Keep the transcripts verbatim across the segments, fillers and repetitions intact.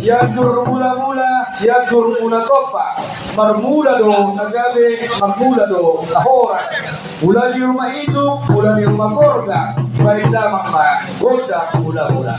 Sianjur Mulamula, Sianjur Mula Tompa. Marmula do na gabe, marmula do na horas. Mula ni ruma induk, mula ni ruma gorga, baen damang ma gondang mulamula.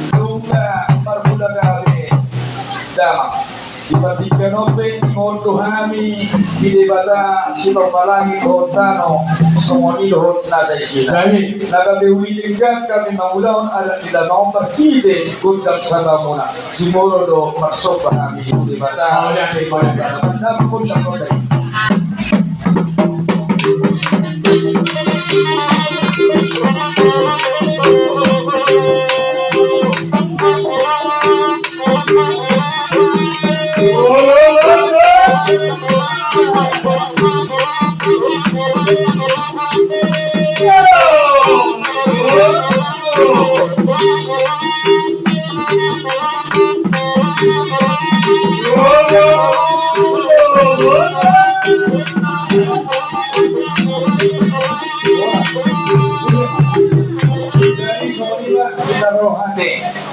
Nunga marmula gabe damang. Di partingkian on pe, dingol do hami di Debata sitompa langit dohot tano, songon i dohot na saisina. Na gabe uli denggan hami mangulahon adat ni damang on marhite gondang sabamuna. Sumorop do marsomba hami tu Debata.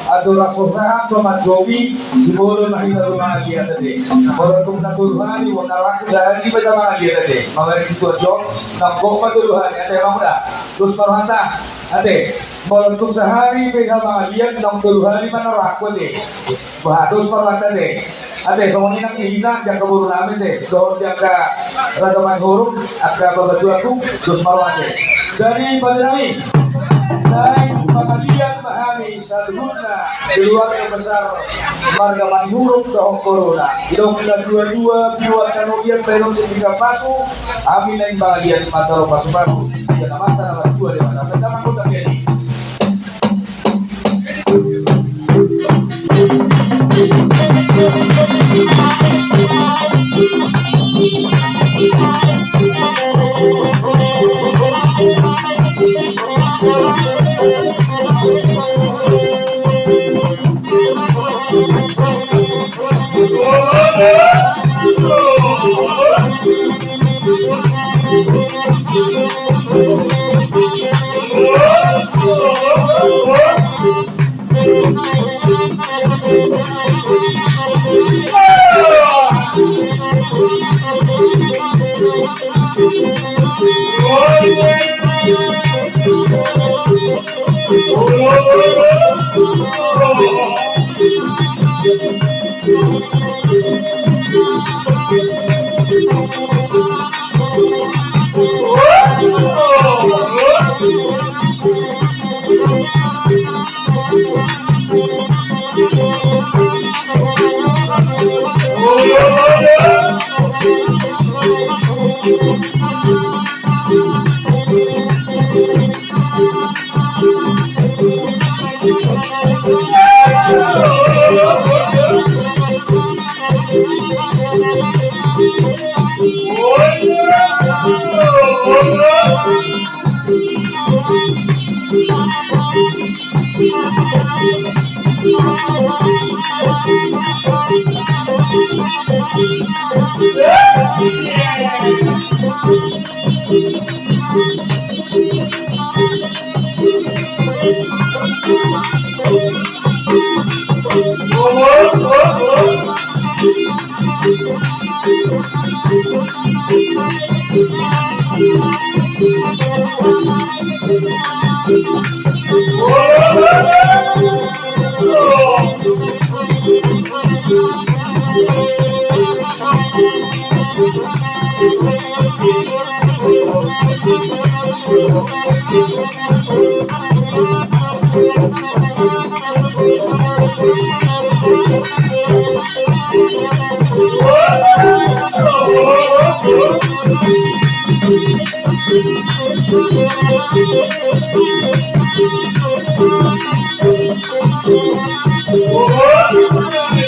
Andorang so sahat tu manjobi, jumolo ma hita tu mangaliat ate. Molo tung na tolu hali, molo na rohangku sahali pe hita mangaliat ate. Mangaliat tu ajo, nang gok ma tolu hali ate, mangula. Dos ma rohanta ate. Molo tung sahali pe hita mangaliat, nang tolu hali ma na rohangku ate. Bah, dos ma rohanta ate. Ate, songon i nang di hita, di angka boru nami ate, dohot di angka raja Manihuruk, angka babatuaku, dos ma roha ate. Jadi, pande nami, naeng mangaliat ma hami saluhutna keluarga besar marga Manihuruk dohot boruna. Didok na dua-dua piluan na nuaeng, baenon di tiga pasu, hami naeng mangaliat ma tarup pasu-pasu. Ia na mata na dua di mata. Pertama, kota Piani.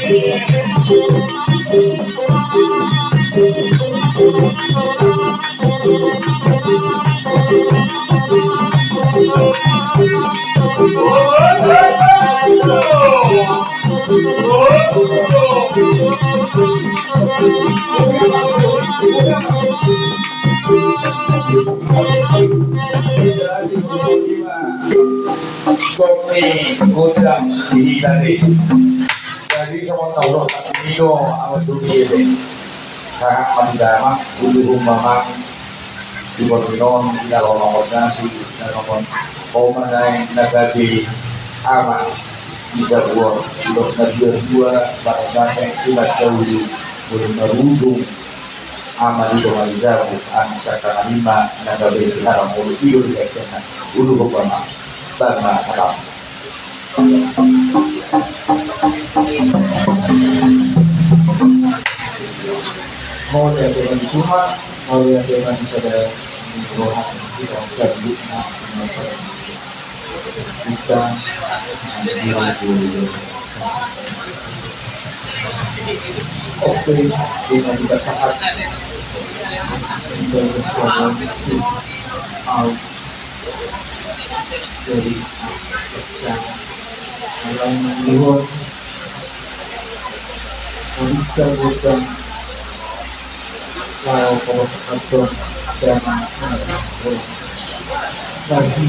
Gok ni gondang di hita be. Jadi songon na hudok nami do, amang, tu dia be. Sahat ma di damang, uluhon ma amang, di borngin on, di na lomo on nasi, di na lomo on. Ho ma naeng na gabe amang di jabu on, didok na dua-dua, baru naeng silat jauh di, boleh marujung. Amang, didok ma di jabu, angka sangkang lima, na gabe di haram, boleh tidur di atas, uluhon ma amang. Bang ma amang. Mauliate ma di Tuhan, mauliate ma di sada ni roha ni hita saluhutna. Hita sendiri dulu. Oke, dengan kita saat sendiri semua. Au. Jadi, yang dua Mauliate ma di Tuhan, mauliate ma di Tuhan, mauliate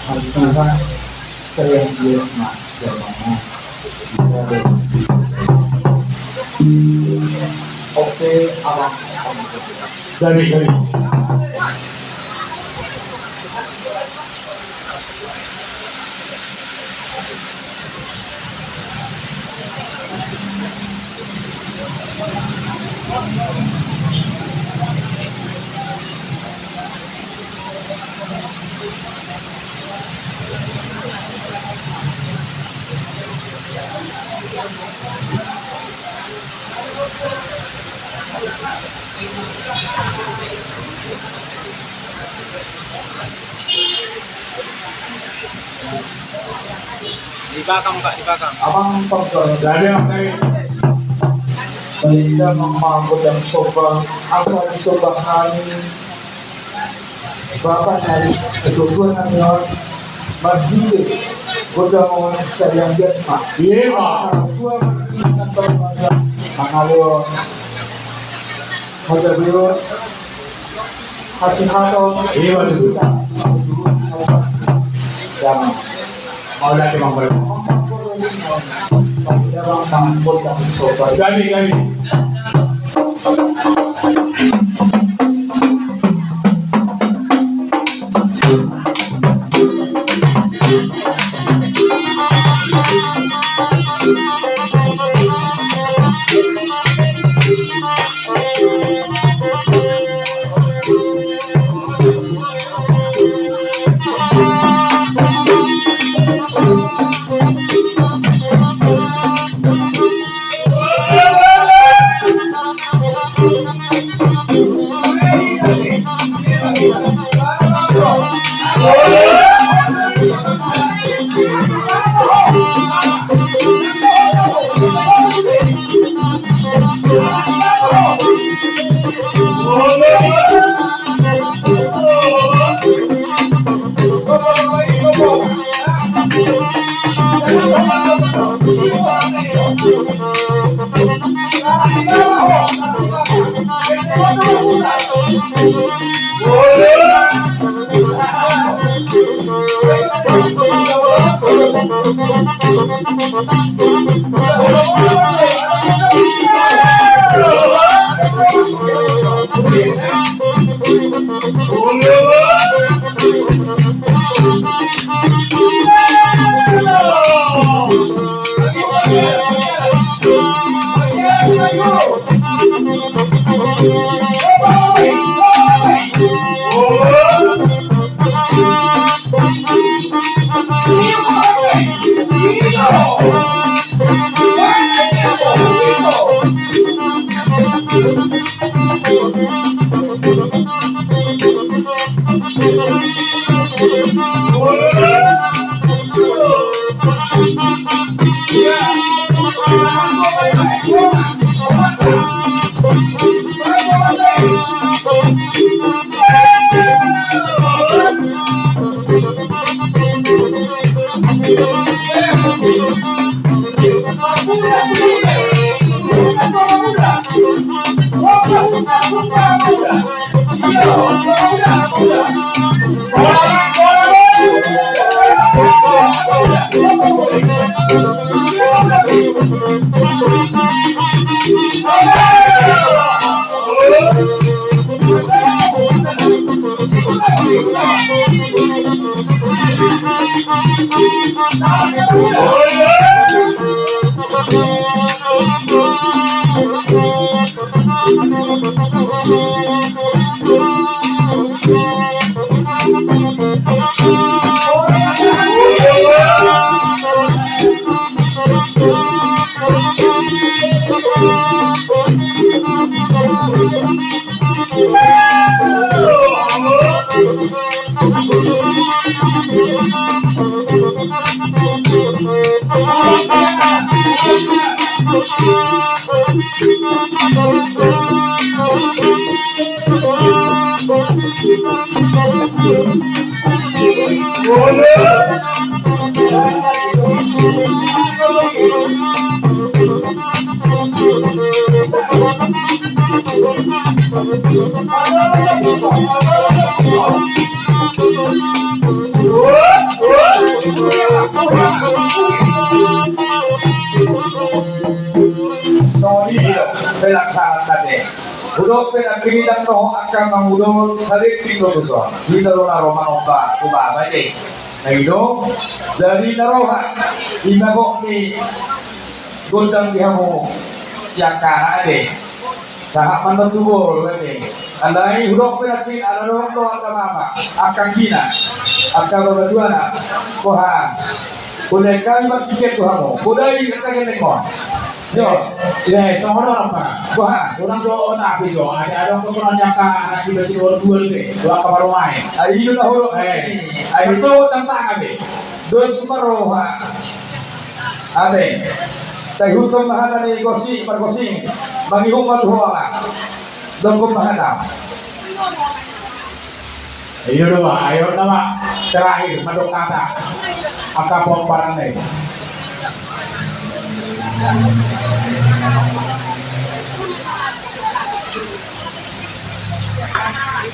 ma di Tuhan, mauliate ma di Tuhan, Oke, amang. Jadi, jadi. Di bakang, Pak, di bakang. Amang pangkor, dada, dada. Baik, damang ma gondang somba, asa disomba hami. Bapa nari, ketua nami on, marhite gondang on, sai anggiat ma. Iya, Pak. Ketua marhite gondang on, mangalehon hajabeon, hasehaton. Iya, Pak. Damang. Mauliate ma. Damang ma gondang somba. Gabe, gabe. Songon i do pelaksanaan na te. Hudok pe nangkin, ndang dohot angka mangudon, saleleng do tuson. Hita do na ro manomba tu baba ende. Na i do, jadi na roha i ma gok ni gondang di hamu siangkangan ende. Sahat mandok tu boru ende. Alai hudok pe nangkin, ala dohot do angka mama, angka gina, angka babatuana, boha. Poda i hami martiket tu hamu. Poda i angka gellengmon. Yo. Eh, songon on, Pak. Boha. Unang jo on api jo. Ada, ada on keperluan yang ka anak kita si dua dua be. Dua kamar rumah. Ai i do na hudok. Eh. Ai i do. Betul, tang sanga be. Dos ma roha. Ate. Taihuthon ma hata ni Gosi, margosi. Mangihut ma tu ho, Ama. Dokkon ma hata. I do, Ama, ai on nama terakhir mandok hata angka pomparan na i.